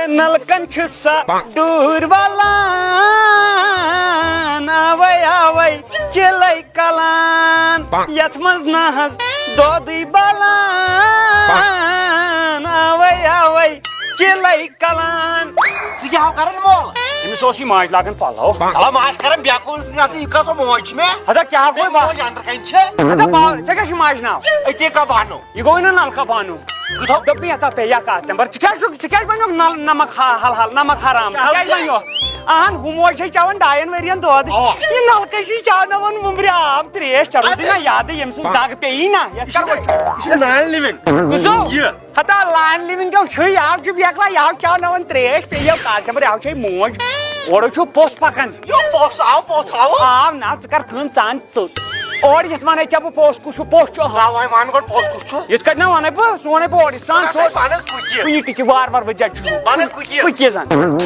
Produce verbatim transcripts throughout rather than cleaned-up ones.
نلکن چھُ سا ڈوٗرۍ والان، اوے اوے چِلے کلان، یتھ منٛز نہ حظ دۄدٕے بلان، اوے اوے چِلے کلان۔ ژٕ کیٛاہ ہو کران مول؟ أمِس اوس یہِ ماجہِ لاگان پلو۔ مطلب ماجہِ کران بیکوٗل، یتھ یہِ کۄس موج چھِ مےٚ؟ ہتا کیٛاہ گوٚو با-، موج اندر کنہِ چھِ۔ ہتا با-، ژےٚ کیٛاہ چھُ ماجہِ ناو؟ أتی کا بانو۔ یہِ گوٚو نہٕ نلکہٕ بانو۔ گُتھو۔ دوٚپمَے ہتا پے یا کاسٹمر، ژٕ کیٛازِ چھُکھ، ژٕ کیٛازِ بنیوکھ نل-، نمک ہا-، حل حل، نمک حرام، ژٕ کیٛازِ بنیوکھ؟ اہن، ہُہ موج چھے چٮ۪وان ڈاین ؤرین دۄد۔ اوا۔ یہِ نلکہٕ چھے چاوناوان وُمبرِ آب تریش، ژےٚ روٗدُے نہ یادٕے، ییٚمہِ سُنٛد دگ پیٚیی نہ، یتھ کر وۄنۍ؟ یہِ چھُ نان لِوِنگ۔ کُس ہو؟ یہِ۔ ہتا لان لِوِنگ کیٛاہ چھُے، یہِ چھُ بیکلا، یہِ چاوناوان تریش، پیٚیہِ کاسٹمر، یہِ چھے موج۔ اورٕ چھُ پوٚژھ پکان۔ یو پوٚژھ آو، پوٚژھ آو۔ آو نہ، ژٕ کر کٲم، ژٕ ان ژوٚٹ۔ اورٕ یِتھ وَنے ژےٚ بہٕ پوٚژھ کُس چھُ، پوٚژھ چھُ۔ وَلہٕ وَنہٕ گۄڈٕ پوٚژھ کُس چھُ۔ یِتھ کٲٹھۍ نہ وَنے بہٕ، سُہ وَنے بہٕ اورٕ یِتھ۔ ژٕ اَن ژٕ ہسا ژوٚٹ۔ وَنان کُکیٖز۔ کُنہِ تہِ کہِ وار وار وٕچھ زیادٕ چھُ۔ وَنان کُکیٖز۔ کُکیٖز اَن۔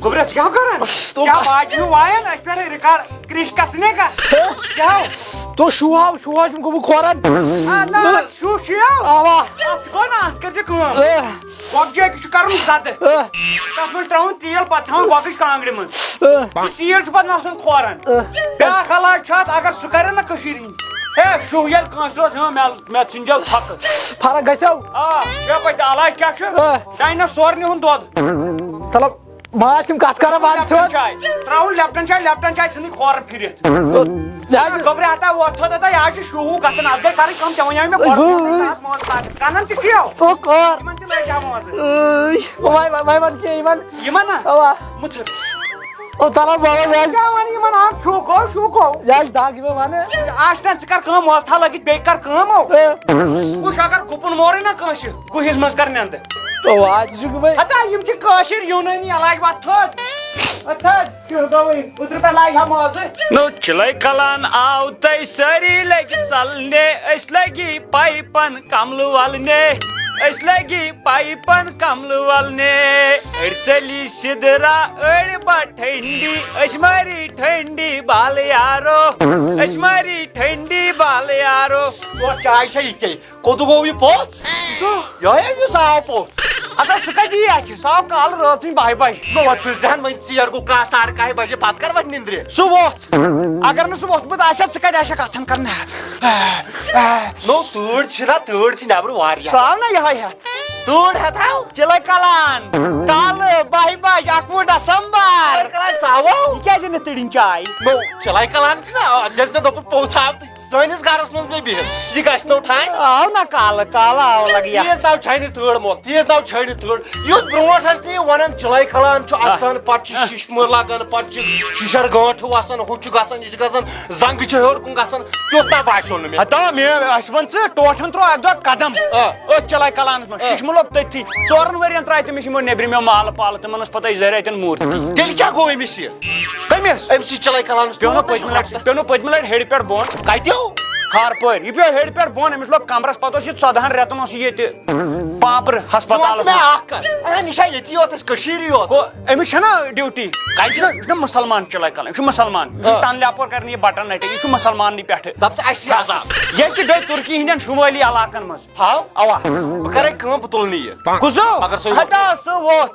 گوٚبرا، ژٕ کیٛاہ کران؟ تو کیٛاہ کا- واجہِ ہیوٗ وایان؟ اَسہِ پٮ۪ٹھ ریکارڈ کرش کسنے کا؟ کیٛاہ ہو؟ تو شوٗ ہاو، شوٗ ہاو چھُم گوٚمُت کھۄرن۔ آ، نہ، اَتھ شوٗ چھُ یو۔ اَوا۔ اَتھ گوٚو نہ، اَتھ کٔرۍ زِ کٲم۔ اَہ۔ گۄگجہِ أکِس چھُ کَرُن زَدٕ۔ اَہ۔ تَتھ منٛز ترٛاوُن تیٖل، پَتہٕ تھاوُن گۄگٕج کانٛگرِ منٛز۔ اَہ۔ سُہ تیٖل چھُ پَتہٕ مَتھُن کھورَن۔ اَہ۔ بیٛاکھ علاج چھُ اَتھ، اگر سُہ کَرِ نہ کٔشیٖرِ ہِنٛدۍ۔ ہے، شُہ ییٚلہِ کٲنٛسہِ روز، ہاں، مےٚ، مےٚ ژھٕنۍ زیو پھَکہٕ۔ فرق گژھیو؟ آ، یَپٲرۍ تہِ علاج کیٛاہ چھُ؟ اَہ۔ ڈایناسورنہِ ہُنٛد دۄد۔ مطلب، بہٕ آسہٕ یِم کَتھ کَران وَن لیپٹن ژھیوٚن۔ چاے۔ ترٛاوُن لیپٹن چاے، لیپٹن چاے ژھٕنٕنۍ کھورَن پھِرِتھ۔ یہِ حظ چھُ گوٚبرِ ہتا وۄتھ تھوٚد ہتا، یہِ حظ چھُ شوٗ ووٗ گژھان، اَتھ گٔے کَرٕنۍ کٲم، ژےٚ وَنیٛاو مےٚ گۄڈٕ، وۄنۍ۔ ساتھ مول پَتہٕ۔ کَنَن تہِ چھُ یَو۔ تو کر۔ یِمَن تہِ لٲگۍ ہا موزٕ۔ ٲے، وۄنۍ، وۄنۍ، وۄنۍ وَن کینٛہہ یِمَن۔ یِمَن نا؟ اَوا۔ مُتھٕر۔ او تَلہ بابا، یہِ حظ۔ کیٛاہ وَنہٕ یِمَن؟ آ، شوٗ گوٚو، شوٗ گوٚو۔ یہِ حظ چھِ دَگ یِمَن وَنہٕ۔ یہِ آسہِ نا، ژٕ کَر کٲم، موزٕ تھاو لٲگِتھ، بیٚیہِ کَر کٲم، او۔ اے۔ وٕچھ، اگر گُپُن مورٕے نا کٲنٛسہِ، گُہِس منٛز کَر نٮ۪نٛدٕ۔ تو آز چھُ گوٚبُر۔ ہتا، یِم چھِ کٲشِرۍ یوٗنٲنی علاج، وۄتھ تھوٚد۔ وۄتھ تھوٚد۔ کیُتھ گوٚوُے؟ اوترٕ پٮ۪ٹھ لاگہِ ہا موزٕ۔ نوٚو چِلَے کَلان آو تۄہہِ سٲری لٔگۍ ژَلنہِ، أسۍ لٔگی پایپَن کَملہٕ وَلنہِ، أسۍ لٔگی پایپَن کَملہٕ وَلنہِ۔ أڑۍ ژٔلی سِدرا، أڑۍ بَٹھنڈی، أسۍ مٲری ٹھنڈی بالہٕ یارو، أسۍ مٲری ٹھنڈی بالہٕ یارو۔ اور چاے چھےٚ یہِ کیٛاہ؟ کوٚت گوٚو یہِ پوٚژھ؟ سُہ؟ یِہوٚے أمِس آو پوٚژھ۔ اَدٕ سُہ کَتہِ یی اَتھِ؟ سُہ آو کالہٕ رٲژ سٕنٛدِ بَہہِ بَجہِ۔ نو وۄنۍ تُلۍ زِ ہَن وۄنۍ ژیر گوٚو، کانٛہہ ساڑٕ کاہہِ بَجہِ، پَتہٕ کَر وۄتھِ نِندرِ؟ سُہ ووٚتھ۔ اگر نہٕ سُہ ووٚتھمُت آسہِ ہا، ژٕ کَتہِ آسہِ ہا کَتھَن کَران؟ نو تۭر چھِ نا، تۭر چھِ نٮ۪برٕ واریاہ۔ سُہ آو نا یِہوٚے ہٮ۪تھ۔ تۭر ہٮ۪تھ آو؟ چِلَے کَلان۔ کالہٕ بَہہِ بَجہِ، اَکوُہ ڈسمبر۔ چِلَے کَلان ژاوو؟ یہِ کیٛازِ نہٕ تٔڑِنۍ چاے؟ نو، چِلَے کَلان چھِ نا، ییٚلہِ ژےٚ دوٚپُتھ پوٚژھ آو تہٕ سٲنِس گرس منٛز مےٚ بِہِتھ، یہِ گژھِ نو ٹھانۍ۔ آو نا کالہٕ، کالہٕ آو لگہِ یتھ۔ تیز ناو چھانہِ تۭر مول، تیز ناو چھانہِ تۭر۔ یُتھ برونٛٹھ ٲسۍ نہٕ یہِ ونان، چِلَے کلان چھُ آ۔ اژان، پتہٕ چھِ آ۔ ششمہٕ لگان، پتہٕ چھِ شِشر گٲنٛٹھ وسان، ہُہ چھُ گژھان، یہِ چھُ گژھان، زنٛگہٕ چھِ ہیوٚر کُن گژھان، تیوٗت نہ باسیو نہٕ مےٚ۔ ہتا مےٚ، اسہِ وَن ژٕ، ٹوٹھن ترٛوو اکہِ دۄہ قدم۔ آ۔ أتھۍ چِلَے کلانس منٛز، آ۔ ششمہٕ لوٚگ تٔتھی۔ ژورن ؤرین ترٛایہِ تٔمِس یِمو نیبرِمٮ۪و مالہٕ پالہٕ، تِمن ٲس پتہٕ أجۍ زٲرۍ اتٮ۪ن موٗرتی۔ تیٚلہِ کیٛاہ گوٚو أمِس یہِ؟ کٔمِس؟ أمۍ سٕے چِلَے کلانَس پیوٚو نہ پٮ۪وٚو پٔتمہِ لٹہِ، پیوٚو نہ پٔتمہِ لٹہِ ہیٚرِ پٮ۪ٹھ بۄن۔ کَتیو؟ کھارپٲرۍ۔ یہِ پیوٚو ہیٚرِ پٮ۪ٹھ بۄن، أمِس لوٚگ کمرَس، پَتہٕ اوس یہِ ژۄدہَن رٮ۪تَن اوس یہِ ییٚتہِ پانٛپرٕ ژٕ وَن ہسپتالَس تہٕ مےٚ منٛز۔ اَکھ کَتھ، اَہَن، یہِ چھا ییٚتی یوت اَسہِ کٔشیٖرِ یوت؟ گوٚو، أمِس چھَنہ ڈیوٹی؟ کَتہِ چھُ؟ یہِ چھُنہ مُسلمان چِلَے کلان، یہِ چھُ مُسلمان، یہِ چھُنہٕ آ۔ تَنہٕ لیپور کَرنہِ یہِ بَٹَن نَٹہِ، یہِ چھُ مُسلمانٕے پٮ۪ٹھٕ۔ دَپ ژٕ اَسہِ یہِ عذاب۔ ییٚتہِ گٔے تُرکی ہِنٛدٮ۪ن شُمٲلی علاقَن منٛز۔ ہاو؟ اوا۔ بہٕ کرے کٲم، بہٕ تُلہٕ نہٕ یہِ۔ کُس ہیوٗ؟ مگر سُہ ہتا سُہ ووٚتھ۔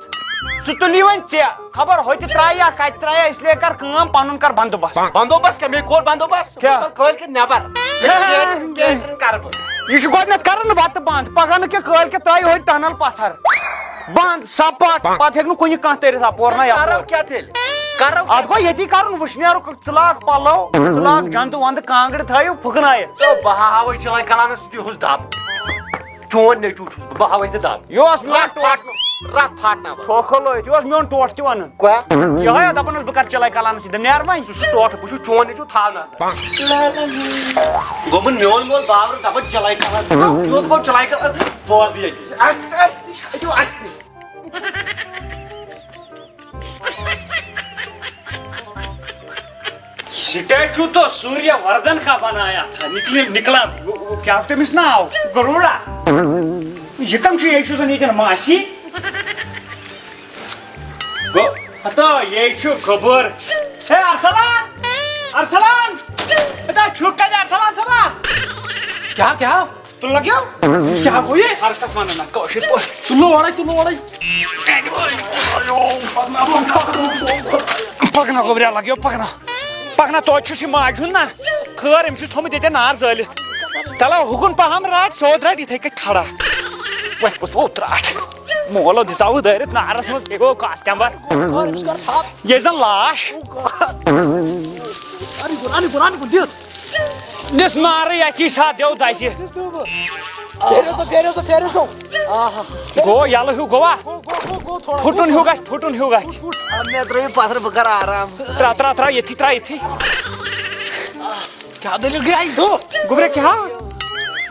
سُہ تُلی وۄنۍ ژےٚ۔ خبر ہوٚتہِ ترٛایہِ یا کتہِ ترٛایہِ، اس لیے کر کٲم، پنُن کر بندوبست۔ بندوبست کیٛاہ؟ مےٚ کوٚر بندوبست۔ کیٛاہ؟ بہٕ کرٕ کٲلۍ کٮ۪تھ نٮ۪بر۔ کیٛاہ؟ کیٛاہ کرٕ بہٕ؟ یہِ چھُ گۄڈٕنٮ۪تھ کران بتہٕ بنٛد، پگاہ نہٕ کینٛہہ، کٲلۍ کٮ۪تھ ترٛایہِ ہوٚتہِ ٹنل پتھر۔ بنٛد، سپاٹ، پتہٕ ہیٚکہِ نہٕ کُنہِ کانٛہہ تٔرِتھ اپور نہ کرو یپور۔ کیٛاہ تیٚلہِ؟ کرو اتھ گوٚو ییٚتی کرُن، وٕشنیرُک ژٕ لاگ پلو، ژٕ لاگ جنٛدٕ ونٛدٕ، کانٛگرِ تھٲیِو پھُکنٲیِتھ۔ تہٕ بہٕ ہاوے چِلَے کلانس تیُہُنٛد دب۔ چون نیٚچوٗ چھُس بہٕ، بہٕ ہاوے ژےٚ دب۔ یہِ اوس میون رَٹھ ٹوٹھ۔ پھاٹنہٕ، رَٹھ پھاٹناوان۔ تھوکھٕ لٲگِتھ، یہِ اوس میون ٹوٹھ تہِ وَنان۔ کیٛاہ؟ یِہوٚے ہا دَپان اوس، بہٕ کَرٕ چِلَے کَلانَس سۭتۍ، دَپ، نیر وۄنۍ۔ سُہ چھُ ٹوٹھ، بہٕ چھُس چون نیٚچوٗ، تھاو نظر۔ گوٚمُن میون مول باورٕ دَپان چِلَے کَلان۔ کیُتھ گوٚو چِلَے کَلان؟ بوز دِ ییٚتہِ۔ اَسہِ، اَسہِ نِش، أتیو اَسہِ نِش۔ स्टैचू तो सूर्य वर्धन का बनाया था, निकले, निकला, वो, वो क्या होता है, मिस ना आओ, गरुड़ा। ये कम चीज है, चूजन, ये क्या मासी? गो, हतो, ये चू खबर। हे, अरसलान! अरसलान! हतो, छुक का जा, अरसलान सभा? क्या, क्या? تُل لگیو؟ کیٛاہ گوٚو یہِ؟ حرکت وَنان نہ کٲشِر پٲٹھۍ۔ تُلو اورَے، تُلو اورَے۔ پَکناو گوٚبریا، لگیو پَکناو۔ پَکناو، توتہِ چھُس یہِ ماجہِ ہُنٛد نہ۔ خٲر، أمِس چھُس تھوٚمُت ییٚتٮ۪ن نار زٲلِتھ۔ تَلہ ہُکُن پَہَم رَٹ، سیوٚد رَٹ، یِتھَے کٔنۍ کھڑا۔ وۄنۍ کُس ووت ترٛٹھ؟ مولو دِژاوُ دٲرِتھ نارَس منٛز، بیٚیہِ گوٚو کاسٹمر۔ ییٚلہِ زَن لاش۔ اَنہِ کُن، اَنہِ کُن، اَنہِ کُن، دِس۔ دِس نارٕے اَکی ساتہٕ دیو دَزِ۔ دِس پیوٚو بہٕ۔ پھیرِو سا، پھیرِو سا، پھیرِو سا۔ آہا۔ گوٚو یَلہٕ ہیوٗ گوٚوا؟ گوٚو، گوٚو، گوٚو، گوٚو، تھوڑا پھُٹُن گوٚو، ہیوٗ تھوڑا۔ گژھِ، پھُٹُن ہیوٗ گژھِ۔ پھُٹ، پھُٹ۔ آ، مےٚ ترٛٲیِو پَتھر، بہٕ کَرٕ آرام۔ ترٛاو، ترٛاو، ترٛاو ییٚتھی، ترٛاو ییٚتھی۔ کیٛاہ دٔلیٖل گٔے اَسہِ دۄہ؟ گوٚبرا کیٛاہ؟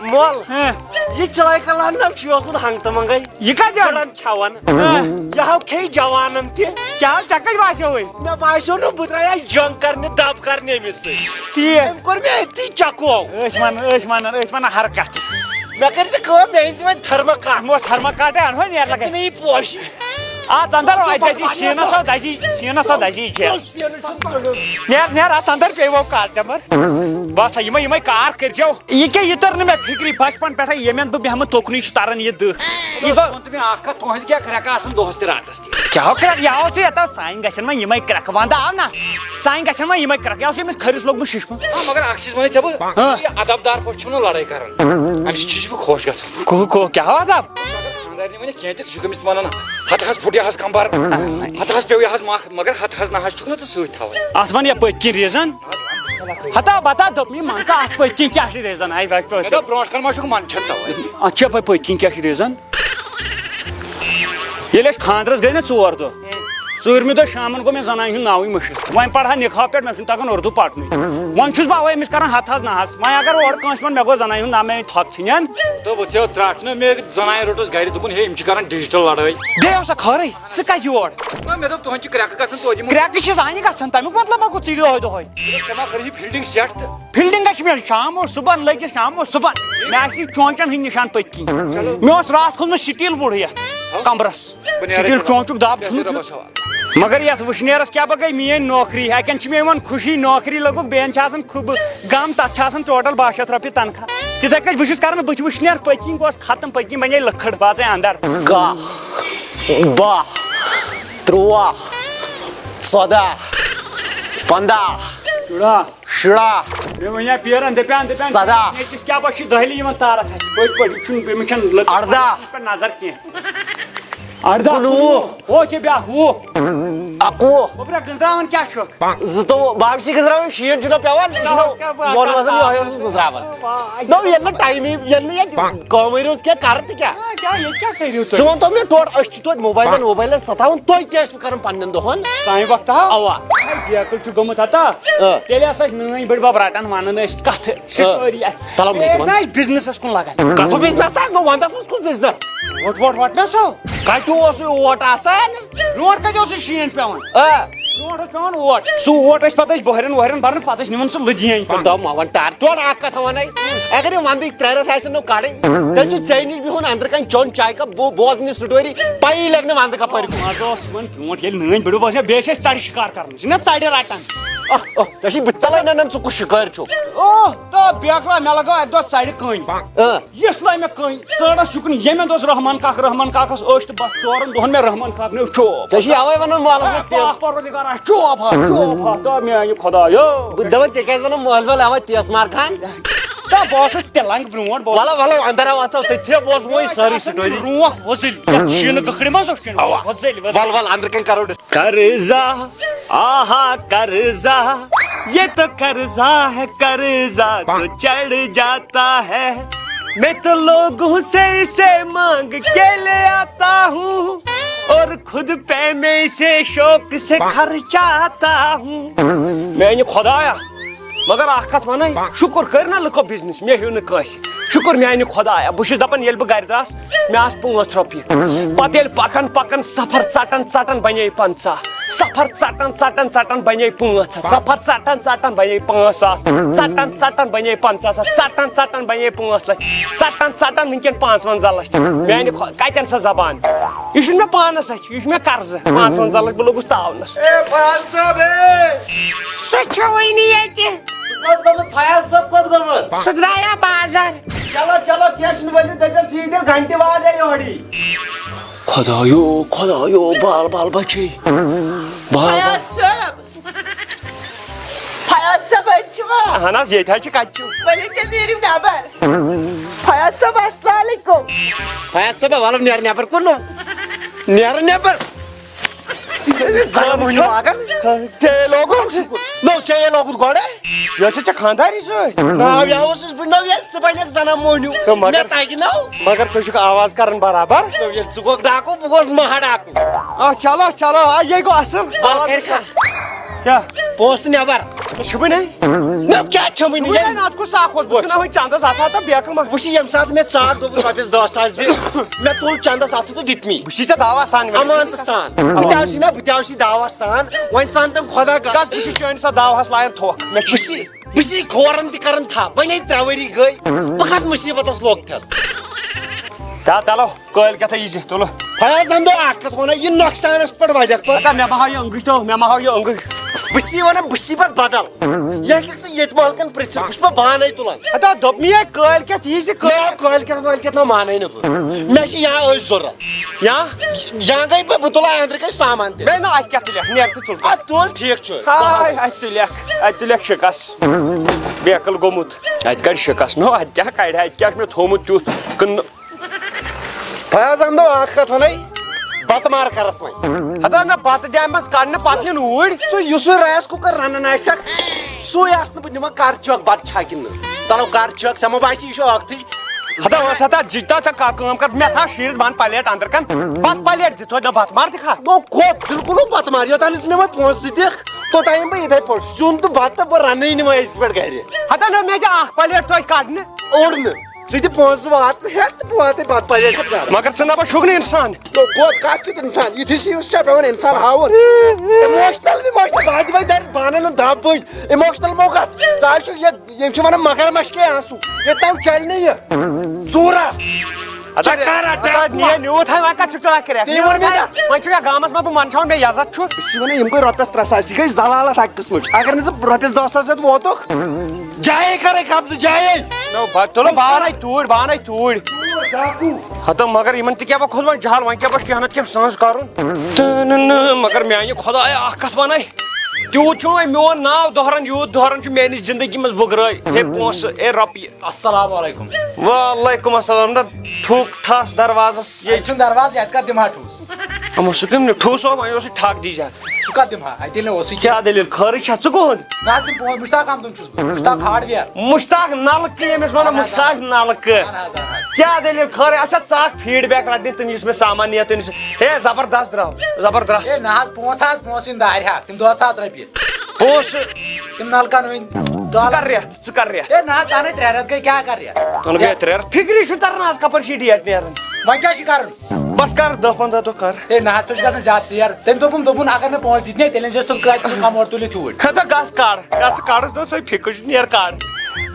مول، ہاں۔ یہِ چاے کلان نہ چھُ اوسمُت ہنٛگ تہٕ منٛگے۔ یہِ کَتہِ آو؟ گرن کھٮ۪وان۔ ہاں۔ یہِ ہاو کھیٚیہِ جوانن تہِ۔ کیٛاہ ژےٚ کَتہِ باسیووُے؟ مےٚ باسیو نہٕ بہٕ درٛایاس جنگ کرنہِ، دب کرنہِ أمِس سۭتۍ۔ ٹھیٖک۔ أمۍ کوٚر مےٚ أتھی چکو۔ أسۍ وَنان، أسۍ وَنان، أسۍ وَنان ہر کَتھ۔ مےٚ کٔرۍ زِ کٲم، مےٚ أنۍ زِ وۄنۍ تھرمہٕ کَتھ۔ ہمو تھرمہٕ کَتھ اَنہوے نیرٕ لگے۔ مےٚ یہِ پوشہِ۔ آ، ژَندر، آ، دَزی، شیٖنَس آو دَزی، شیٖنَس آو دَزی کھٮ۪تھ۔ نیر، نیر، آ، ژَندر پیٚیہِ وۄنۍ کاسٹمر۔ بس ہا، یِمے، یِمے کار کٔرۍزیو۔ یہِ کیٛاہ، یہِ توٚر نہٕ مےٚ فِکری، بچپن پٮ۪ٹھے ییٚمٮ۪ن بہٕ بیٚہمہٕ توٚکنُے چھُ تران یہِ دٕہ۔ یہِ گوٚو۔ ژٕ وَن تہٕ مےٚ اکھ کَتھ، تُہٕنٛزِ کیٛاہ کرٛٮ۪کہٕ آسان دۄہس تہِ راتس تہِ؟ کیٛاہ کرٛٮ۪کہٕ؟ یہِ آو سُہ یَتھ آو سانہِ گژھن وۄنۍ یِمے کرٛٮ۪کہٕ، ونٛدٕ آو نہ؟ سانہِ گژھن وۄنۍ یِمے کرٛٮ۪کہٕ، یہِ آو سُہ أمِس کھٔرِس لوٚگمُت شِشمہٕ۔ آ، مگر اکھ چیٖز وَنے ژےٚ بہٕ، ہاں۔ یہِ ادب دار پٲٹھۍ چھُنہٕ لڑٲے کران۔ اَمہِ سۭتۍ چھُس بہٕ خۄش گژھان۔ کو، کو، کیٛاہ آو ادب؟ ژٕ اگر خانٛدارنہِ وَنہِ کینٛہہ تہِ، ژٕ چھُکھ أمِس وَنان، ہَتہٕ حظ پھُٹ یہِ حظ کمبر، ہَتہٕ حظ پیوٚو یہِ حظ مَکھ، مگر ہَتہٕ حظ نہ حظ چھُکھ نہٕ ژٕ سۭتۍ تھاوان۔ اَتھ وَن یَپٲرۍ کِنۍ reason۔ ہتا بتا دوٚپ مےٚ، مان ژٕ اَتھ پٔتۍ کِنۍ کیٛاہ چھِ reason؟ آے بَچہٕ مےٚ پٲٹھۍ۔ دوٚپ برونٛٹھ کَنہِ ما چھُکھ منٛدچھان تَوَے۔ اَتھ چھِ یَپٲرۍ پٔتۍ کِنۍ کیٛاہ چھِ reason؟ ییٚلہِ أسۍ خانٛدرَس گٔے نہ ژور دۄہ، ژوٗرمہِ دۄہ شامَن گوٚو مےٚ زَنانہِ ہُنٛد ناوٕے مٔشِتھ۔ وۄنۍ پَرٕ ہا نِکاح پٮ۪ٹھ، مےٚ چھُنہٕ تَگان اُردو پَرنُے۔ وۄنۍ چھُس بہٕ اَوَے أمِس کَران ہَتھ حظ نہ حظ۔ وۄنۍ اگر اورٕ کٲنٛسہِ وَن مےٚ گوٚو زَنانہِ ہُنٛد ناو، مےٚ أنۍ تھۄکھ ژھٕنٮ۪ن۔ تہٕ وۄنۍ ژےٚ ترٛٹھ نہ مےٚ زَنانہِ روٚٹُس گَرِ، دوٚپُن، ہے، یِم چھِ کَران digital لَڑٲے۔ بیٚیہِ اوسا خٲرٕے؟ ژٕ کَتہِ یور؟ نہ، مےٚ دوٚپ، تُہٕنٛدۍ چھِ کرٛٮ۪کہٕ گژھان توتہِ یِمَن۔ کرٛٮ۪کہٕ چھِ سانہِ گژھان، تَمیُک مطلب ما گوٚو ژٕ یہِ دۄہَے دۄہَے؟ ژےٚ ما کٔرٕے یہِ fielding set تہٕ؟ Fielding چھِ مےٚ شام اوس صُبحن لٲگِتھ، شام اوس صُبحن۔ مےٚ آسہِ نہٕ چونٛچَن ہٕنٛدۍ نِشان پٔتۍ کِنۍ۔ چلو۔ مےٚ اوس راتھ کھوٚتمُت steel بوٚڑ یَتھ ہاں۔ کَمرَس۔ بہٕ نیرٕ steel رۄبَس، چونٛچُک دَب بہٕ نیرٕ ژھُنمُت۔ رۄبَس حوالہٕ۔ مگر یَتھ وٕشنیرَس کیٛاہ بہٕ گٔے میٛٲنۍ نوکری، اَکٮ۪ن چھِ مےٚ یِوان خوشی، نوکری لٔگٕکھ، بیٚیَن چھِ آسان خوب غم، تَتھ چھِ آسان total باہ شیٚتھ رۄپیہِ تنخواہ۔ تِتھَے کٔٹھۍ بہٕ چھُس کَران، بہٕ چھُس وٕشنیر پٔتۍ کِنۍ گوس ختم، پٔتۍ کِنۍ بَنے لٔکٕر، بہٕ ژٕے اَندَر۔ کاہ، باہ، تُرٛواہ، ژۄداہ، پنٛداہ، شُراہ۔ شُراہ۔ مےٚ وَنیا پیرَن، دَپیٛان، دَپیٛان، سَداہ۔ نیٚچِس کیٛاہ پَتہٕ چھِ دٔہلہِ یِوان تارَتھ اَتھِ؟ پٔتۍ پٲٹھۍ، یہِ چھُنہٕ، أمِس چھَنہٕ لٔکٕر اَرداہ۔ پٮ۪ٹھ نظر کینٛہہ۔ اَرداہ۔ کُنوُہ۔ ہُہ کیٛاہ بیٛاکھ؟ وُہ۔ اَکوُہ۔ گوٚبرا، گٔنٛزراوان کیٛاہ چھُکھ؟ زٕتووُہ۔ بہٕ ہا چھُس گٔنٛزراوان شیٖن چھُنہ پٮ۪وان، یہِ چھُنہ کیٛاہ بہٕ وَن وَزَن کَرٕ؟ یِہوٚے اوسُس گٔنٛزراوان۔ آ، نو، ییٚلہِ نہٕ ٹایمٕے، ییٚلہِ نہٕ ییٚتہِ کٲمٕے روٗز کینٛہہ، کَرٕ تہٕ کیٛاہ؟ آ، کیٛاہ، ییٚتہِ کیٛاہ کٔرِو تُہۍ؟ ژٕ وَن تو مےٚ ٹوٹھ، أسۍ چھِ توتہِ موبایلَن ووبایلَن سَتاوان، تُہۍ کیٛاہ ٲسِو کَران پنٛنٮ۪ن دۄہَن؟ سانہِ وقتہٕ ہا؟ اَوا۔ ہے، بیکٕل چھُ گوٚمُت ہتا۔ آ۔ تیٚلہِ ہسا ٲسۍ نٲنۍ بٔڈۍ بَب رَٹان، وَنان ٲسۍ کَتھٕ، آ۔ سِٹوری اَتھِ۔ تَلو مےٚ تہِ بیٚیہِ وَن۔ ٲسۍ نہ أسۍ businessَس کُن لَگان۔ کَتھ businessَس؟ نو وَنٛدَس منٛز کُس business؟ ووٹ، ووٹ، ووٹ نہ سا۔ کَتہِ اوسُے اوٹ آسان؟ برونٛٹھ کَتہِ اوسُے شیٖن پٮ۪وان؟ آ۔ برونٛٹھ اوس پٮ۪وان اوٹ۔ سُہ اوٹ ٲسۍ پَتہٕ أسۍ بۄہرٮ۪ن وۄہرٮ۪ن بَران، پَتہٕ ٲسۍ نِوان سُہ لُدھیٲنۍ کُن۔ دَو ما وَن ٹار۔ تورٕ اَکھ کَتھ وَنَے۔ اگر یہِ وَنٛدٕکۍ ترٛےٚ رٮ۪تھ آسن نہٕ کَڑٕنۍ، تیٚلہِ چھُ ژےٚ نِش بِہُن اَنٛدرٕ کَنہِ چیوٚن چاے کَپ، بہٕ بوزنہِ سٹوری، پَیی لَگہِ نہٕ وَنٛدٕ کَپٲرۍ گوٚو۔ مَزٕ اوس یِمَن برونٛٹھ، ییٚلہِ نٲنۍ بٔڈِبَب ٲسۍ نہ، بیٚیہِ ٲسۍ أسۍ ژَرِ شِکار کَرنَس، یہِ نہ ژَرِ رَٹان۔ اَہ، اَہ، ژےٚ چھُے بہٕ تَلَے نہ، نہ، ژٕ کُس شِکٲرۍ چھُکھ؟ اوہ، تو بیکلا، مےٚ لَگٲو اَکہِ دۄہ ژَرِ کٔنۍ۔ اَہ۔ یِژھ لَے مےٚ کٔنۍ، ژٲرَس چھُکُن ییٚمہِ دۄہ رحمان کاک، رحمان کاکَس ٲچھ تہٕ بَس ژورَن دۄہَن مےٚ رحمان کاک نیوٗ چوب۔ ژےٚ چھُے اَوَے وَنان مالَس اے، منٛز تیز۔ پاک پروردگارا، چوب ہا، چوب ہا، تو میٛانہِ خۄدایو۔ بہٕ دَپان، ژےٚ کیٛازِ وَنان مٲلۍ وٲلۍ اَوَے تیز مار خان؟ تو بہٕ اوسُس تہِ لنٛگ برونٛٹھ، بہٕ وَلہٕ، وَلہٕ، اَندَر آو، اَژو تٔتھی، بوزمو یہِ سٲرٕے سٹوری۔ روح وۄزٕلۍ، یَتھ شیٖنہٕ کٔکھرِ منٛز اوس شیٖنہٕ اَوا۔ وۄزٕلۍ، وۄزٕلۍ۔ وَلہٕ، وَلہٕ، اَندرٕ کَنہِ کَرو ڈِس- قرضہ، آہا قرضہ، یہ تو قرضہ ہے قرضہ تو چڑھ جاتا ہے، میں تو لوگوں سے اسے مانگ کے لے آتا ہوں اور خود پہ میں اسے شوق سے خرچاتا ہوں۔ میانہِ خۄدایا، مگر اکھ کتھ ونے، شُکر کٔرۍ نا لُکو business، مےٚ ہیوٚو نہٕ کٲنٛسہِ۔ شُکر میانہِ خۄدایا، بہٕ چھُس دپان ییٚلہِ بہٕ گرِ درٛاس، مےٚ آسہٕ پانٛژھ رۄپیہِ۔ پتہٕ ییٚلہِ پکان پکان سفر ژٹان ژٹان بنے پنژاہ۔ سفر ژٹان ژٹان ژٹان بنے پانٛژھ ہتھ، سفر ژٹان ژٹان بنے پانٛژھ ساس، ژٹان ژٹان بنے پنٛژاہ ساس، ژٹان ژٹان بنے پانٛژھ لچھ، ژٹان ژٹان وٕنکٮ۪ن پانٛژونٛزاہ لچھ۔ میانہِ خۄ-، کتٮ۪ن سۄ زبان؟ یہِ چھُنہٕ مےٚ پانس اتھِ، یہِ چھُ مےٚ قرضہٕ۔ پانٛژونٛزاہ لچھ، بہٕ لوٚگُس تاونس۔ اے فیاض صٲب، اے! سُہ چھُ وٕنہِ ییٚتہِ۔ سُہ کوٚت گوٚمُت؟ فیاض صٲب کوٚت گوٚمُت؟ سُہ درٛایاو بازر۔ چلو، چلو، کینٛہہ چھُنہٕ، ؤلِو، دٔپِو سیٖدۍ تیٚلہِ گھنٹہِ واد یی یورٕ۔ خۄدایو، خۄدایو، بال، بال بچے۔ بال، بال۔ فیاض صٲب۔ فیاض صٲب، اَتہِ چھِوا؟ اہن حظ، ییٚتہِ حظ چھِ، کَتہِ چھِو؟ ؤلِو تیٚلہِ نیٖرِو نٮ۪بر۔ فیاض صٲب، السلام علیکم۔ فیاض صٲب، وَلہٕ نیر نٮ۪بر کُن۔ نیر نٮ۪بر۔ زنان مۄہنیو اکھ۔ ژےٚ لوگُتھ؟ نو، ژےٚ لوگُتھ گۄڈے۔ یہِ چھِ ژےٚ خانٛداری سۭتۍ؟ ناو یہِ اوسُس بہٕ، نو ییٚلہِ ژٕ بنکھ زنان مۄہنیو۔ تہٕ مگر، مےٚ تگہِ نو۔ مگر ژٕ چھُکھ آواز کران برابر۔ نو ییٚلہِ ژٕ گوٚکھ ڈاکو، بہٕ گوس مہا ڈاکو۔ آ، چلو، چلو، آ، یے گوٚو اصٕل۔ آ، کر کھا۔ کیٛاہ؟ پونٛسہٕ نٮ۪بر۔ ژٕ چھُکھٕے نَے؟ نہ، کیٛاہ چھَمٕے نہٕ؟ وۄنۍ نہ، نَتہٕ کُس اکھ اوس؟ بہٕ چھُس نہ وۄنۍ چندس اَتھ ہَتھ تہٕ بیکٕل ما۔ وٕچھ، ییٚمہِ ساتہٕ مےٚ ژاکھ دوٚپُن رۄپیَس دَہ ساس دِ، مےٚ تُل چندس اَتھٕ تہٕ دیُتمی۔ بہٕ چھُسے ژےٚ دعوا سان وَنان۔ اَمانتہٕ سان۔ بہٕ تہِ آسہٕ نا، بہٕ تہِ آسہٕ دعوا سان۔ وۄنۍ ژَن تِم خۄدا گژھ۔ کَس بہٕ چھُس چٲنِس اَتھ دعواہَس لایان تھوٚکھ۔ مےٚ چھُ بہٕ چھُسے، بہٕ چھُسے کھورَن تہِ کران تھپھ۔ وۄنۍ ہے ترٛےٚ ؤری گٔے۔ بہٕ کَتھ مُصیٖبتَس لوٚگتھَس؟ تا تَلو۔ کٲلۍ کٮ۪تھٕے یی زِ تُلہٕ۔ فیاض احمدو، اکھ کتھ وَنہ، یہِ نۄقصانس پٮ۪ٹھ وَدٮ۪کھ پتہٕ۔ اَدٕ مےٚ ما ہاو یہِ أنٛگٕج تو، مےٚ ما ہاو یہِ أنٛگٕج۔ بہٕ چھُسی وَنان، بہٕ چھُسی پتہٕ بدل۔ یہِ ہیٚککھ ژٕ ییٚتہِ محلہٕ کٮ۪ن پرٛژھِتھ، بہٕ چھُس پتہٕ پانے تُلان۔ ہتا دوٚپ مےٚ یہِ کٲلۍ کٮ۪تھ یی زِ کٲلۍ۔ نہ، کٲلۍ کٮ۪تھ وٲلۍ کٮ۪تھ نہ مانَے نہٕ بہٕ۔ مےٚ چھِ یا أچھ ضوٚرتھ۔ یا؟ یا گٔے بہٕ، بہٕ تُلہٕ اَندرٕ کَنۍ سامان تہِ۔ ہے نہ، اَتہِ کیٛاہ تُلکھ؟ نیر تہٕ تُل۔ اَدٕ تُل، ٹھیٖک چھُ۔ ہاے، اَتہِ تُلکھ، اَتہِ تُلکھ شِکس۔ بیکل گوٚمُت۔ اَتہِ کَڑِ شِکس۔ نو، اَتہِ کیٛاہ کَڑِ؟ اَتہِ کیٛاہ چھُ مےٚ تھوٚومُت تیُتھ کٕنہٕ؟ فیاض احمدو، اکھ کتھ ونے، بتہٕ مار کرتھ وۄنۍ۔ ہتا نہ، بتہٕ دِ منٛز کڑنہٕ پتہٕ نِن اوٗرۍ۔ ژٕ یُس سُہ rice cooker رنان آسکھ، سُے آسہٕ نہٕ بہٕ نِوان۔ کر چکھ بتہٕ چھا کِنہٕ نہٕ؟ تلو کر چکھ، ژےٚ ما باسی یہِ چھُ ٲکھتٕے۔ ہتا وۄتھ ہتا، جِتا تہٕ کا کٲم کر، مےٚ تھا شیٖرِتھ بن پلیٹ اندر کن، بتہٕ پلیٹ دِ توتہِ نہ بتہٕ مار تہِ کھا۔ گوٚو کوٚت؟ بالکل گوٚو بتہٕ مار، یوٚتام نہٕ ژٕ مےٚ وۄنۍ پونٛسہٕ تہِ دِکھ، توٚتام یِمہٕ بہٕ یِتھے پٲٹھۍ۔ سیُن تہٕ بتہٕ تہٕ بہٕ رنہٕ نہٕ وۄنۍ أزکہِ پٮ۪ٹھ گرِ۔ ہتا نہ، مےٚ دِ اکھ پلیٹ توتہِ کڑنہٕ۔ اوٚڑ نہٕ۔ ژٕ تہِ پونٛسہٕ وات ژٕ ہٮ۪تھ تہٕ بہٕ واتَے بتہٕ پلیٹ ہٮ۪تھ گرٕ۔ مگر ژٕ نہ بہ چھُکھ نہٕ انسان۔ نو، کوٚت کتھ کیُتھ انسان؟ یِتھُے چھُ یُس چھا پٮ۪وان انسان ہاوُن۔ Emotional، emotional، بہٕ دِمے درِ بانن ہُنٛد دب وٕنۍ۔ Emotional مو گژھ۔ ژٕ حظ چھُکھ یہِ، یِم چھِ ونان مگر مشکے آسُن۔ ییٚتہِ تام چلہِ نہٕ یہِ۔ ژوٗرا۔ ادا، چکر ادا، ادا، نیر نیوٗتھ ہے، وۄنۍ کتھ چھُکھ تران کریکھ؟ تی ووٚن مےٚ نا۔ وۄنۍ چھُ یا گامس منٛز بہٕ منٛدچھاوان، مےٚ عزت چھُ۔ أسۍ چھِ ونان، یِم گٔے رۄپیس ترٛےٚ ساس، یہِ گٔے زلالت اکھ قٕسمٕچ۔ اگر نہٕ ژٕ رۄپیس دہ ساس ہٮ۪تھ ووتُکھ، جایے کرے قبضہٕ، جایے۔ نو، با-، تُلو، بہٕ انے توٗرۍ، بہٕ انے توٗرۍ۔ ڈاکو۔ ہتو، مگر یِمن تہِ کیٛاہ بہٕ کھوٚت وۄنۍ جہل، وۄنۍ کیٛاہ بہٕ کینٛہہ نتہٕ کینٛہہ سٕہٕنٛز کرُن؟ تہٕ نہٕ، نہٕ، مگر میانہِ خۄدایا، اکھ کتھ ونے، تیوٗت چھُنہٕ وۄنۍ میون ناو دۄہران، یوٗت دۄہران چھُ میانہِ زندگی منٛز بُگرٲے۔ ہے پونٛسہٕ، ہے رۄپیہِ۔ السلام علیکم۔ وعلیکم السلام۔ نہ، ٹھُک ٹھس دروازس یے۔ اَتہِ چھُنہٕ دروازٕ، یَتھ کَتھ دِمہٕ ہا ٹھوٗس؟ یِمو سُہ کٔمۍ نیوٗ؟ ٹھوٗس اوس، وۄنۍ اوس یہِ ٹھَکھ دی زیادٕ۔ سُہ کَتھ دِمہٕ ہا؟ اَتہِ ییٚلہِ نہٕ اوسُے کینٛہہ۔ کیٛاہ دٔلیٖل؟ خٲرٕے چھا؟ ژٕ کُہُنٛد؟ نہ حظ، تِم پونٛسہٕ، مُشتاق احمدُن چھُس بہٕ، مُشتاق hardware۔ مُشتاق نَلکہٕ، ییٚمِس وَنان اہن حظ، مُشتاق نَلکہٕ۔ اہن حظ، اہن حظ۔ کیٛاہ دٔلیٖل؟ خٲرٕے؟ اچھا، ژٕ اکھ feedback رَٹنہِ تٔمِس، یُس مےٚ سامان نِیَتھ تٔمِس۔ ہے، زبردست درٛاو، زبردست۔ ہے نہ حظ، پونٛسہٕ حظ، پونٛسہٕ یِم دارِ ہا، تِم دَہ ساس رۄپیہِ۔ پونٛسہٕ؟ تِم نَلکَن ہٕنٛدۍ۔ ژٕ کَر رٮ۪تھ؟ ژٕ کَر رٮ۪تھ؟ ہے نہ حظ، تَنہٕ ترٛےٚ رٮ۪تھ گٔے، کیٛاہ کَر رٮ۪تھ؟ تَنہٕ گٔے ترٛےٚ رٮ۪تھ۔ فِکری چھُنہٕ تَران آز کَپٲرۍ چھِ یہِ date نیران۔ وۄنۍ کیٛاہ چھُ کَرُن؟ بَس کَر دَہ پنٛداہ دۄہ کَر۔ ہے نہ حظ، سُہ چھُ گژھان زیادٕ ژیر۔ تٔمۍ دوٚپُن، دوٚپُن، اگر نہٕ پونٛسہٕ دِتۍ نے، تیٚلہِ أنۍ زِ سُہ کَتہِ کَموڈ تُلِتھ ہیوٗرۍ۔ ہتا گژھ کَڑ، گژھ ژٕ کَڑُس نا سۄے فِکر چھُ، نیر کَڑ۔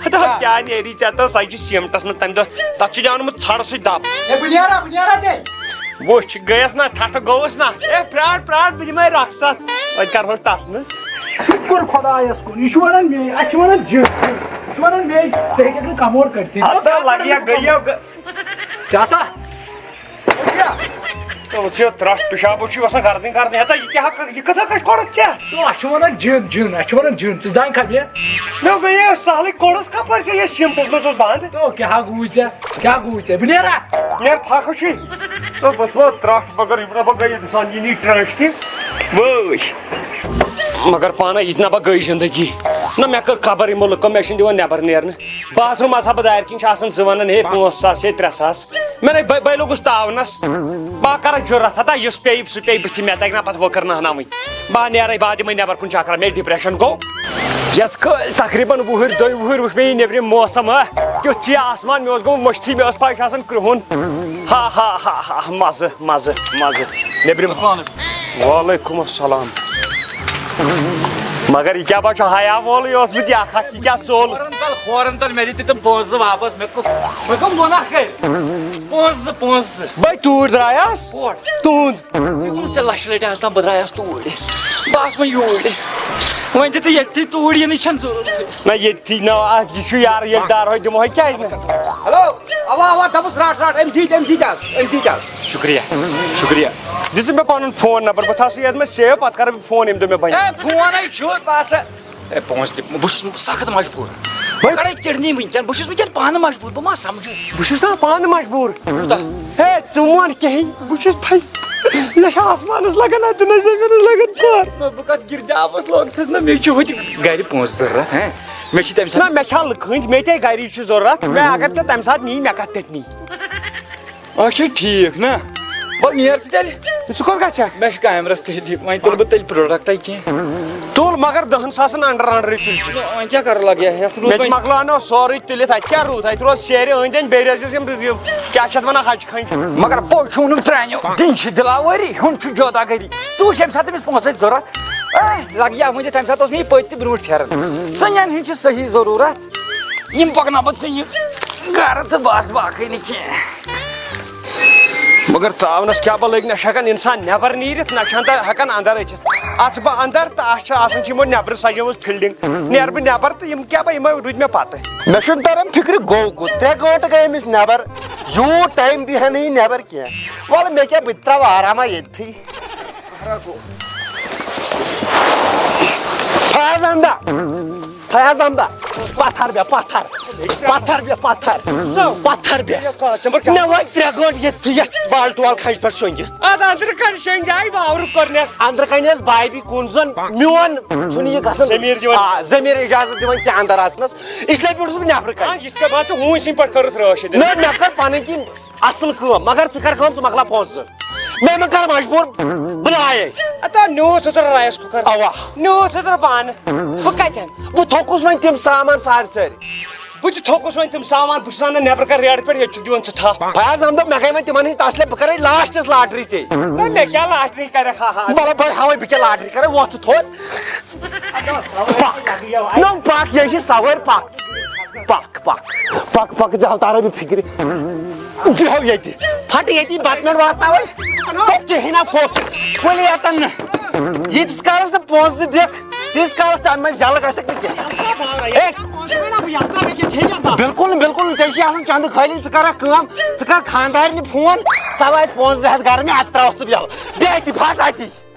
ہتا کیٛاہ؟ کیٛاہ نیری ژےٚ تہٕ سۄے چھِ سیٖمٹَس منٛز تَمہِ دۄہ، تَتھ چھُ دیٛاوُن مُت ژھَڑ سۭتۍ دَب۔ ہے بہٕ نیرا، بہٕ نیرا تیٚلہِ۔ وٕچھ، گٔیَس نا ٹھَٹھٕ گوٚوُس نا۔ ہے پرٛار، پرٛار، بہٕ دِمَے رَکھ سَتھ۔ وۄنۍ کَرہوس ٹَس نہٕ۔ شُکُر خۄدایَس کُن، یہِ چھُ وَنان مے، اَسہِ چھُ وَنان جِن۔ یہِ چھُ وَنان مے، ژٕ ہیٚکَکھ نہٕ کَموڈ کٔرِتھٕے۔ ہتا لَگہِ ہا گٔیو گٔ- کیٛاہ سا؟ وٕچھ یا؟ تہٕ وٕچھ یہِ ترٛٹھ پِشابو چھُ وَسان گَردَنۍ گَردَنۍ۔ ہتا یہِ کیٛاہ ہا، یہِ کَتھا کَتہِ کوٚڑُتھ ژےٚ؟ تو اَسہِ چھُ وَنان جِن، جِن، اَسہِ چھُ وَنان جِن، ژٕ زانکھا مےٚ؟ مےٚ گٔیے سہلٕے کوٚڑُتھ کَپٲرۍ ژےٚ یہِ سیٖمٹَس منٛز اوس بنٛد۔ تو کیٛاہ گوٚوُے ژےٚ؟ کیٛاہ گوٚوُے ژےٚ؟ بہٕ نیرا؟ نیر پھَکھ چھُے۔ تو بہٕ چھُس وۄنۍ ترٛٹھ، مگر یِم نہ بہٕ گٔیے اِنسان یہِ نی ٹرٛنٛچ تہِ۔ وٲے۔ مگر پانہ یہِ تہِ نہ بہٕ گٔے زندگی۔ نہ مےٚ کٔر خبر یِمو لُکو، مےٚ چھِنہٕ دِوان نٮ۪بر نیرنہٕ۔ باتھ روٗم آسہٕ ہا بہٕ دارِ کِنۍ، چھِ آسان زٕ وَنان، ہے پانٛژھ ساس، ہے ترٛےٚ ساس۔ مےٚ نے بے-، بے لوٚگُس تاونَس۔ بہٕ ہا کَرٕ جُرَتھ، ہتا یُس پیٚیہِ، سُہ پیٚیہِ بٕتھِ، مےٚ تَگہِ نہ پَتہٕ وٕکٕر نہٕ ہَناوٕنۍ۔ بہٕ ہا نیرَے، بہٕ ہا دِمَے نٮ۪بَر کُن چَکرا، مےٚ ڈِپرٛٮ۪شَن گوٚو۔ یَس کٲلۍ تقریٖباً وُہٕرۍ، دۄیہِ وُہٕرۍ وٕچھ مےٚ یہِ نیٚبرِم موسم، ہا، کیُتھ چھُ یہِ آسمان، مےٚ اوس گوٚمُت مٔشتھٕے، مےٚ ٲس پَے یہِ چھُ آسان کرٛہُن۔ ہا، ہا، ہا، ہا، مَزٕ، مَزٕ، مَزٕ۔ نیٚبرِم۔ السلام علیکم۔ وعلیکم السلام۔ مگر یہِ کیٛاہ بچہ حیا وولٕے اوسمُت یہِ اکھ اکھ، یہِ کیٛاہ ژوٚل؟ کھورن تل، کھورن تل، مےٚ دِتۍ تِم پونٛسہٕ زٕ واپس۔ مےٚ کوٚر، مےٚ کوٚر گۄناہ کٔرۍ۔ پونٛسہٕ زٕ، پونٛسہٕ زٕ۔ بے توٗرۍ درٛایس۔ کور؟ تُہُنٛد۔ مےٚ ووٚنُتھ ژےٚ لچھِ لٹہِ از تام بہٕ درٛایس توٗرۍ۔ بہٕ آس وۄنۍ یوٗرۍ۔ وۄنۍ دِ تہٕ ییٚتھی توٗرۍ یِنٕچ چھَنہٕ ضروٗرتھٕے۔ نہ ییٚتھی نہ، اتھ یہِ چھُ یار، ییٚلہِ دار ہوے دِمو ہے، کیٛازِ نہٕ؟ ہیلو، اوا، اوا، دَپُس رَٹ، رَٹ، أمۍ دِتۍ، أمۍ دِتۍ حظ، أمۍ دِتۍ حظ۔ شُکریہ، شُکریہ۔ دِژٕن مےٚ پَنُن فون نمبر، بہٕ تھاوٕ سُہ یَتھ منٛز سیو، پَتہٕ کَرٕ بہٕ فون ییٚمہِ دۄہ مےٚ بَنہِ۔ اے، فونَے چھُ، بَس۔ اے، پونٛسہٕ تہِ، بہٕ چھُس سخت مجبوٗر۔ وۄنۍ؟ بہٕ کَڑَے کِڈنی وٕنکٮ۪ن، بہٕ چھُس وٕنکٮ۪ن پانہٕ مجبوٗر، بہٕ ما سَمجھٕ؟ بہٕ چھُس نا پانہٕ مجبوٗر۔ کوٗتاہ؟ ہے، ژٕ وَن کِہیٖنۍ، بہٕ چھُس پھَسہِ-، مےٚ چھِ آسمانَس لَگان اَتھٕ، نہ زٔمیٖنَس لَگان کھۄر۔ نہ، بہٕ کَتھ گِردابَس لوٚگتھَس نہ، مےٚ چھُ ہُتہِ گَرِ پونٛسہٕ ضوٚرَتھ، ہہ؟ مےٚ چھِ تَمہِ نہ، ساتہٕ مےٚ چھا لُکہٕ ہٕنٛدۍ، مےٚ تے گَری چھُ ضوٚرَتھ، مےٚ اگر ژےٚ تَمہِ ساتہٕ نِیی، مےٚ کَتھ پٮ۪ٹھ نِیی؟ اچھا، ٹھیٖک نا؟ وَلہٕ نیر ژٕ تیٚلہِ۔ ژٕ کوٚت گژھکھ؟ مےٚ چھُ کامہِ رَژھ تٔتی، وۄنۍ تُلہٕ بہٕ تیٚلہِ پرٛوڈَکٹَے کینٛہہ۔ تُل مگر دَہَن ساسَن under underٕے تُلۍ ژٕ۔ نہ، وۄنۍ کیٛاہ کَرٕ لَگہِ ہا؟ یَتھ روٗد مےٚ تہِ وۄنۍ مۄکلاونو سورُے تُلِتھ، اَتہِ کیٛاہ روٗد؟ اَتہِ روز سیرِ أنٛدۍ أنٛدۍ، بیٚیہِ روزٮ۪س یِم، یِم کیٛاہ چھِ اَتھ وَنان، ہَچہِ کھَنٛجہِ۔ مگر پوٚز چھُ ووٚنمُت پرٛانیو، دِنۍ چھِ دِلاوٲری، ہیوٚن چھُ جوداگٔری۔ ژٕ وٕچھ ییٚمہِ ساتہٕ تٔمِس پونٛسہٕ آسہِ ضوٚرَتھ، اے، لَگہِ ہا وٕنہِ تَمہِ ساتہٕ اوس مےٚ یہِ پٔتۍ تہِ برٛونٛٹھ پھیران۔ ژٕ نٮ۪ن ہٕنٛز چھِ صحیح ضروٗرت۔ یِم پَکناو بہٕ ژٕ یہِ گَرٕ تہٕ بَس، باقٕے نہٕ کینٛہہ۔ مگر تاونس کیٛاہ بہ لٔگۍ، نہ چھُ ہٮ۪کان انسان نٮ۪بر نیٖرِتھ، نہ چھُ ہٮ۪کان اندر أژِتھ۔ اژٕ بہٕ اندر تہٕ اتھ چھِ آسان چھِ یِمو نٮ۪برٕ سجٲومٕژ فیلڈنگ۔ نیرٕ بہٕ نٮ۪بر تہٕ یِم کیٛاہ بہ، یِمے روٗدۍ مےٚ پتہٕ۔ مےٚ چھُنہٕ تران فِکرِ گوٚو کوٚت، ترٛےٚ گٲنٛٹہٕ گٔے أمِس نٮ۪بر، یوٗت ٹایم دی ہا نہٕ یہِ نٮ۪بر کینٛہہ۔ وَلہٕ مےٚ کیٛاہ، بہٕ تہِ ترٛاوٕ آرامہ ییٚتھٕے۔ فیاض احمدہ، فیاض احمدہ، پتھر بیٚہہ، پتھر، پتھر بیٚہہ، پتھر، پتھر بیٚہہ۔ مےٚ وٲتۍ ترٛےٚ گٲنٛٹہٕ ییٚتہِ، یَتھ وال ٹُوال کھنٛجہِ پٮ۪ٹھ شۄنٛگِتھ۔ اَتھ أنٛدرٕ کَنہِ شۄنٛگۍ جایہِ، باورُک کوٚر مےٚ۔ أنٛدرٕ کَنہِ ٲس بایبی کُن زَن، میون چھُنہٕ یہِ گژھان۔ ضمیٖر دِوان۔ آ، ضمیٖر اِجازت دِوان کینٛہہ اَندر اَژنَس، اِسلیے بیوٗٹھُس بہٕ نٮ۪برٕ آ، کَنہِ۔ یِتھ کٔنۍ مان ژٕ ہوٗنۍ سٕنٛدۍ پٲٹھۍ کٔرٕتھ رٲچھ ییٚتہِ۔ نہ، مےٚ کٔر پَنٕنۍ کِنۍ اَصٕل کٲم، مگر ژٕ کَر کٲم، ژٕ مۄکلاو پونٛسہٕ زٕ۔ مےٚ مہ کر مجبوٗر، بہٕ لایے۔ اتا نیوٗتھ اوترٕ رایس کُکر۔ اوا۔ نیوٗتھ اوترٕ بانہٕ۔ بہٕ کتٮ۪ن؟ بہٕ تھوٚکُس وۄنۍ تِم سامان سارِ سٲرۍ۔ بہٕ تہِ تھوٚکُس وۄنۍ تِم سامان، بہٕ چھُس انان نٮ۪برٕ کنہِ ریڈٕ پٮ۪ٹھ، ییٚتہِ چھُکھ دِوان ژٕ تھپھ۔ فیاض احمدو، مےٚ گٔے وۄنۍ تِمن ہٕنٛدۍ تسلے، بہٕ کرے لاسٹس لاٹری ژےٚ۔ نہ، مےٚ کیٛاہ لاٹری کرکھ ہا؟ وَلہٕ بہٕ ہاوے بہٕ کیٛاہ لاٹری کرے، وۄتھ ژٕ تھوٚد۔ پکھ۔ نہ، پکھ، یہِ چھِ سوٲرۍ، پکھ۔ پکھ، پکھ، پکھ، پکھ، ژےٚ ہاو تارے بہٕ فِکرِ۔ بیٚہو ییٚتہِ۔ پھٹہٕ ییٚتی بتہٕ میوٚنٛڈ واتناوَے۔ تو کِہیٖنۍ نہ کوٚت۔ کُلہِ یَتَن نہٕ۔ ییٖتِس کالَس نہٕ پونٛسہٕ زٕ دِکھ، تیٖتِس کالَس ژٕ اَمہِ منٛز یَلہٕ گژھکھ نہٕ کینٛہہ۔ ہے، بِلکُل نہٕ، بِلکُل نہٕ۔ ژےٚ چھِ آسان چَندٕ خٲلی، ژٕ کَرَکھ کٲم، ژٕ کَر خانٛدارنہِ فون، سۄ واتہِ پونٛسہٕ زٕ ہٮ۪تھ گَرٕ مےٚ، اَدٕ ترٛاوَکھ ژٕ یَلہٕ۔ بیٚہہ أتی، پھٹ أتی۔